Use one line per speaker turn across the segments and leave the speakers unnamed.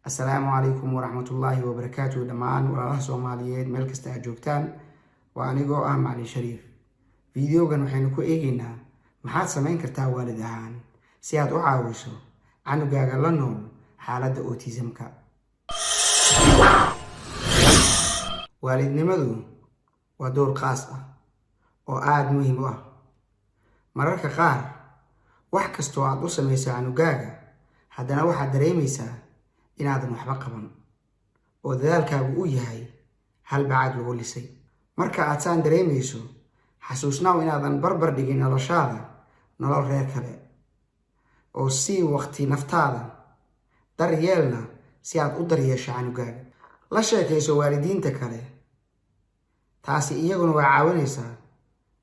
Assalaamu calaykum waraxmatullaahi wabarakaatuh. Dhammaan walaalaha Soomaaliyeed meel kasta aad joogtaan, waa anigoo ah Macalin Shariif. Videogan waxaynu ku eegaynaa maxaad samayn kartaa waalid ahaan si aad u caawiso canugaaga la nool xaaladda autism-ka. Waalidnimadu waa door qaas ah oo aada muhiim u ah. Mararka qaar, wax kastoo aad u samayso canugaaga, haddana waxaad dareemaysaa inaadan waxba qaban oo dadaalkaagu uu yahay hal bacaad lagu lisay. Marka aad saan dareemayso, xasuusnaaw inaadan barbar dhigin noloshaada nolol reer kale, oo sii waqti naftaada, daryeelna si aad u daryeesho canugaaga. La sheekayso waalidiinta kale, taasi iyaguna waa caawinaysaa,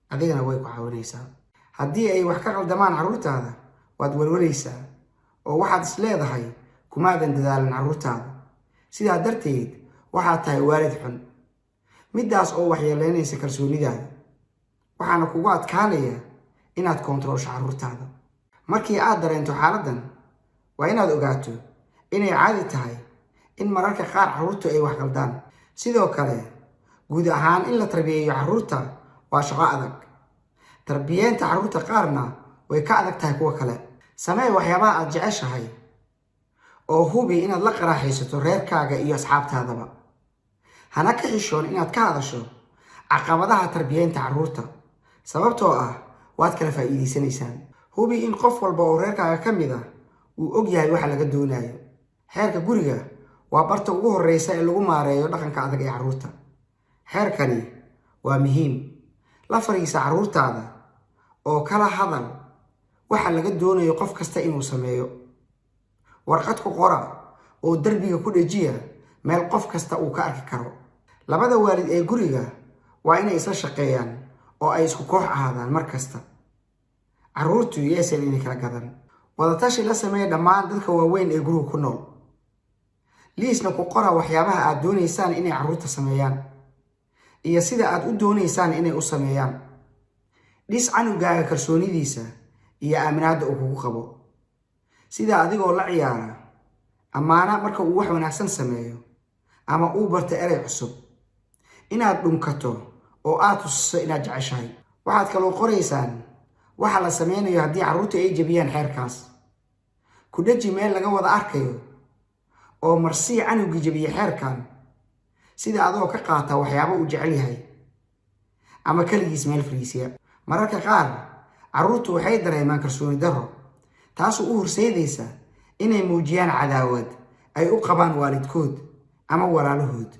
adigana way ku caawinaysaa. Haddii ay wax ka qaldamaan carruurtaada, waad walwalaysaa oo waxaad is leedahay kumaadan dadaalin carruurtaada, sidaa darteed waxaad tahay waalid xun, middaas oo waxyeeleynaysa kalsoonidaada, waxaana kugu adkaanaya inaad koontaroolsho carruurtaada. Markii aad dareento xaaladdan, waa inaad ogaato inay caadi tahay in mararka qaar carruurtu ay wax qaldaan. Sidoo kale, guud ahaan, in la tarbiyeeyo carruurta waa shaqo adag. Tarbiyeenta carruurta qaarna way ka adag tahay kuwa kale. Samee waxyaabaha aad jeceshahay oo hubi inaad la qaraaxaysato reerkaaga iyo asxaabtaadaba. Hana ka xishoon inaad ka hadasho caqabadaha tarbiyeynta carruurta, sababtoo ah waad kala faa'iidaysanaysaan. Hubi in qof walba oo reerkaaga ka mid ah uu og yahay waxa laga doonayo. Xeerka guriga waa barta ugu horreysa ee lagu maareeyo dhaqanka adag ee carruurta. Xeerkani waa muhiim. La fariisa carruurtaada oo kala hadal waxa laga doonayo qof kasta inuu sameeyo. Warqad ku qora oo derbiga ku dhejiya meel qof kasta uu ka arki karo. Labada waalid ee guriga waa inay isla shaqeeyaan oo ay isku koox ahaadaan mar kasta. Carruurtu yeesan inay kala gadan. Wadatashi la sameeya dhammaan dadka waaweyn ee guriga ku nool. Liisna ku qora waxyaabaha aad doonaysaan inay carruurta sameeyaan iyo sida aad u doonaysaan inay u sameeyaan. Dhis canugaaga kalsoonidiisa iyo aaminaadda uu kugu qabo, sida adigoo la ciyaara, ammaana marka uu wax wanaagsan sameeyo ama uu barto erey cusub, inaad dhunkato oo aad tusiso inaad jeceshahay. Waxaad kaloo qoraysaan waxa la sameynayo haddii carruurtu ay jebiyaan xeerkaas. Ku dheji meel laga wada arkayo oo marsii canugii jebiye xeerkan, sida adoo ka qaata waxyaabo uu jecel yahay ama keligiis meel fariisiya. Mararka qaar carruurtu waxay dareemaan kalsooni darro, taasoo u horseedaysa inay muujiyaan cadaawad ay u qabaan waalidkood ama walaalahood.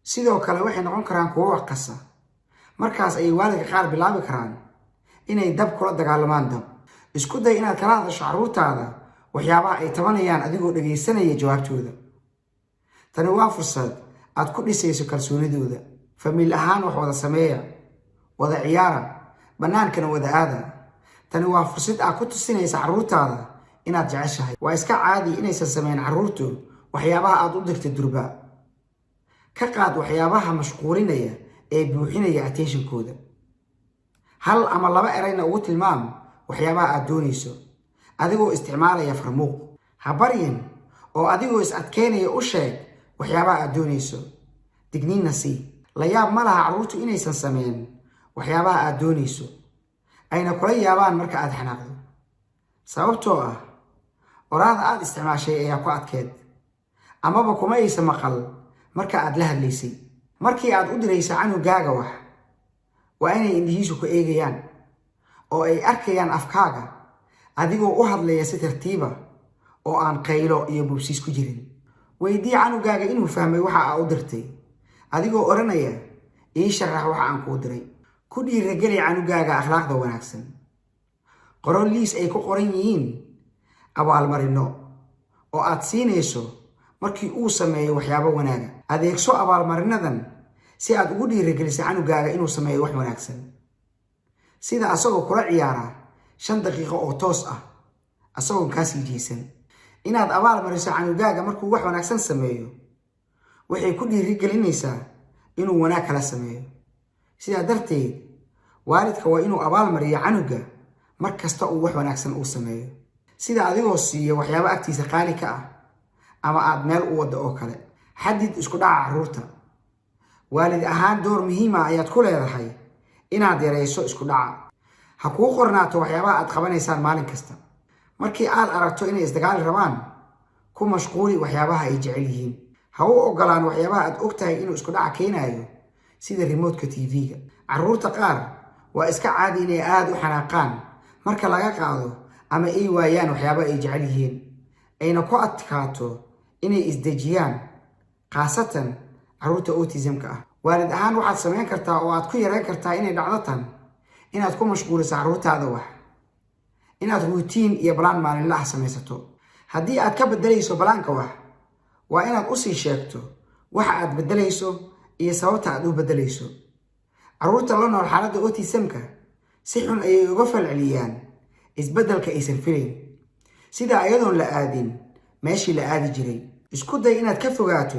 Sidoo kale, waxay noqon karaan kuwo wax qasa. Markaas ayay waalidka qaar bilaabi karaan inay dab kula dagaalamaan dab. Isku day inaad kala hadasho carruurtaada waxyaabaha ay tabanayaan, adigoo dhegaysanaya jawaabtooda. Tani waa fursad aad ku dhisayso kalsoonidooda. Family ahaan wax wada sameeya, wada ciyaara, bannaankana wada aada. Tani waa fursad aad ku tusinaysa carruurtaada inaad jeceshahay. Waa iska caadi inaysan sameyn carruurtu waxyaabaha aad u dirtay durba. Ka qaad waxyaabaha mashquulinaya ee buuxinaya attentionkooda. Hal ama laba erayna ugu tilmaam waxyaabaha aad doonayso adigoo isticmaalaya farmuuq. Ha baryin oo adigoo is adkeynaya u sheeg waxyaabaha aad doonayso, digniinna sii. La yaab ma laha carruurtu inaysan sameyn waxyaabaha aad doonayso, ayna kula yaabaan marka aad xanaaqdo, sababtoo ah oraahda aad isticmaashay ayaa ku adkeed amaba kuma aysa maqal marka aad la hadlaysay. Markii aad u dirayso canugaaga wax, waa inay indhihiisu ku eegayaan oo ay arkayaan afkaaga, adigoo u hadlaya si tartiiba oo aan qaylo iyo bubsiis ku jirin. Weydii canugaaga inuu fahmay waxa aa u dirtay, adigoo odhanaya: "Ii sharax waxa aan kuu diray." Ku dhiirageli canugaaga akhlaaqda wanaagsan. Qoro liis ay ku qoran yihiin abaalmarino oo aad siinayso markii uu sameeyo waxyaabo wanaaga. Adeegso abaalmarinadan si aad ugu dhiirageliso canugaaga inuu sameeyo wax wanaagsan, sida asagoo kula ciyaara 5 daqiiqo oo toos ah asagoon kaa sii jeesan. Inaad abaal mariso canugaaga markuu wax wanaagsan sameeyo waxay ku dhiirigelinaysaa inuu wanaag kala sameeyo. Sidaa darteed, waalidka waa inuu abaal mariyo canuga mar kasta uu wax wanaagsan uu sameeyo, sida adigoo siiya waxyaabo agtiisa qaali ka ah. Ama aad meel u waddo oo kale. Xadid isku dhaca carruurta. Waalid ahaan, door muhiima ayaad ku leedahay inaad yarayso isku dhaca. Ha kuu qornaato waxyaabaha aad qabanaysaan maalin kasta. Markii aad aragto inay isdagaali rabaan, ku mashquuli waxyaabaha ay jecel yihiin. Ha u ogolaan waxyaabaha aad og tahay inuu isku dhaca keenayo, sida remote-ka TV-ga. Carruurta qaar waa iska caadi inay aada u xanaaqaan marka laga qaado ama ay waayaan waxyaaba ay jecel yihiin, ayna ku adkaato inay isdejiyaan, khaasatan carruurta autism-ka ah. Waalid ahaan, waxaad samayn kartaa oo aad ku yareyn kartaa inay dhacdo tan: inaad ku mashquuliso carruurtaada wax, inaad routine iyo plan maalinla ah samaysato. Haddii aad ka beddelayso plan-ka wax, waa inaad usii sheegto waxa aad beddelayso iyo sababta aad u beddelayso. Carruurta la nool xaaladda autism-ka si xun ayay uga falceliyaan isbeddelka aysan filayn, sida ayadoon la aadin meeshii la aadi jiray. Isku day inaad ka fogaato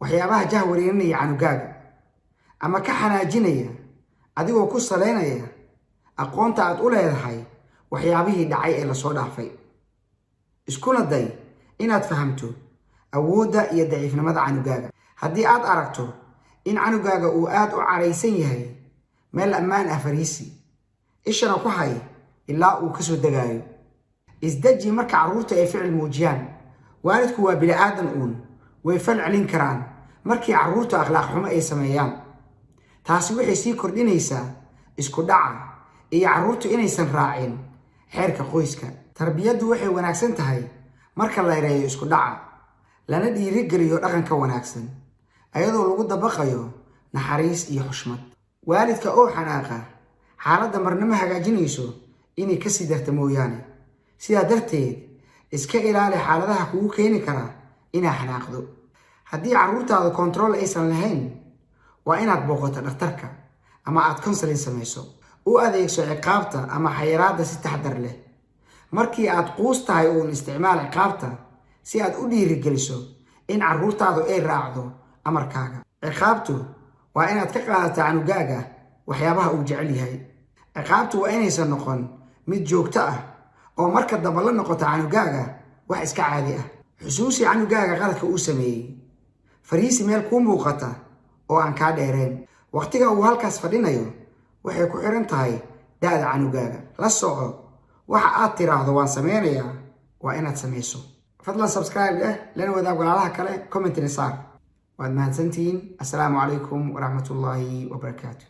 waxyaabaha jah wareerinaya canugaaga ama ka xanaajinaya, adigoo ku saleynaya aqoonta aad u leedahay waxyaabihii dhacay ee lasoo dhaafay. Iskuna day inaad fahamto awoodda iyo daciifnimada canugaaga. Haddii aad aragto in canugaaga uu aad u caraysan yahay, meel ammaan ah fariisi, ishana ku hay ilaa uu kasoo degaayo. Isdeji marka carruurta ay ficil muujiyaan. Waalidku waa bini aadan uun, way fal celin karaan markii carruurtu akhlaaq xumo ay sameeyaan. Taasi waxay sii kordhinaysaa isku dhaca iyo carruurtu inaysan raacin xeerka qoyska. Tarbiyaddu waxay wanaagsan tahay marka la yareeyo isku dhaca, lana dhiirigeliyo dhaqanka wanaagsan, ayadoo lagu dabaqayo naxariis iyo xushmad. Waalidka oo xanaaqa xaaladda marnimo hagaajinayso, inay kasii darta mooyaane. Sidaa darteed, iska ilaali xaaladaha kugu keeni kara inaa xanaaqdo. Haddii carruurtaada control aysan lahayn, waa inaad booqato dhakhtarka ama aad counseling samayso. U adeegso ciqaabta ama xayiraadda si taxdar leh. Markii aad quus tahay uun isticmaal ciqaabta si aad u dhiirigeliso in carruurtaadu ay raacdo amarkaaga. Ciqaabtu waa inaad ka qaadataa canugaaga waxyaabaha uu jecel yahay. Ciqaabtu waa inaysan noqon mid joogto ah oo marka dambe la noqoto canugaaga wax iska caadi ah. Xusuusi canugaaga qaladka uu sameeyey. Fariisi meel kuu muuqata oo aan kaa dheereen. Waqtiga uu halkaas fadhinayo waxay ku xiran tahay da'da canugaaga. La soco, waxa aad tiraahdo "waan sameynayaa" waa inaad samayso. Fadlan subscribe leh, lana wadaag walaalaha kale, comment-ina saar. Waad mahadsantihiin. Assalaamu calaykum waraxmatullaahi wabarakaatu.